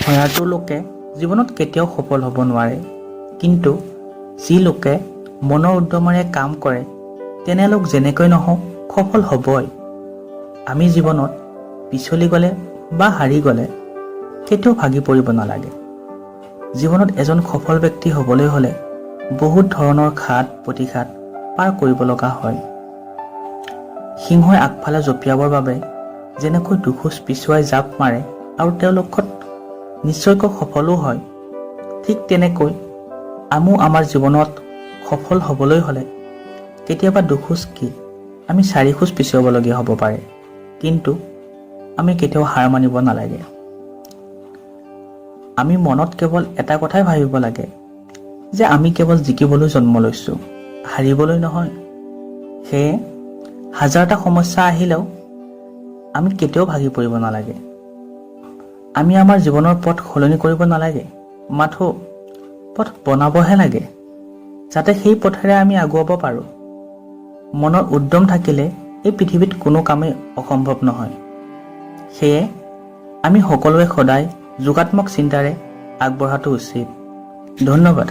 ভয়াতুৰ লোকে জীৱনত কেতিয়াও সফল হ'ব নোৱাৰে, কিন্তু যি লোকে মনৰ উদ্যমেৰে কাম কৰে, তেনে লোক যেনেকৈ নহওক সফল হ'বই। আমি জীৱনত পিছলি গ'লে বা হাৰি গ'লে কেতিয়াও ভাগি পৰিব নালাগে। জীৱনত এজন সফল ব্যক্তি হ'বলৈ হ'লে বহুত ধৰণৰ ঘাত প্ৰতিঘাত পাৰ কৰিব লগা হয়। সিংহই আগফালে জঁপিয়াবৰ বাবে যেনেকৈ দুখোজ পিছুৱাই জাপ মাৰে আৰু তেওঁ লক্ষ্যত নিশ্চয়কৈ সফলো হয়, ঠিক তেনেকৈ আমিও আমাৰ জীৱনত সফল হ'বলৈ হ'লে কেতিয়াবা দুখোজ কি, আমি চাৰি খোজ পিছুৱাবলগীয়া হ'ব পাৰে, কিন্তু আমি কেতিয়াও হাৰ মানিব নালাগে। আমি মনত কেৱল এটা কথাই ভাবিব লাগে যে আমি কেৱল জিকিবলৈ জন্ম লৈছোঁ, হাৰিবলৈ নহয়। সেয়ে হাজাৰটা সমস্যা আহিলেও আমি কেতিয়াও ভাগি পৰিব নালাগে। আমি আমাৰ জীৱনৰ পথ সলনি কৰিব নালাগে, মাথো পথ বনাবহে লাগে, যাতে সেই পথেৰে আমি আগুৱাব পাৰোঁ। মনৰ উদ্যম থাকিলে এই পৃথিৱীত কোনো কামেই অসম্ভৱ নহয়। সেয়ে আমি সকলোৱে সদায় যোগাত্মক চিন্তাৰে আগবঢ়াটো উচিত। ধন্যবাদ।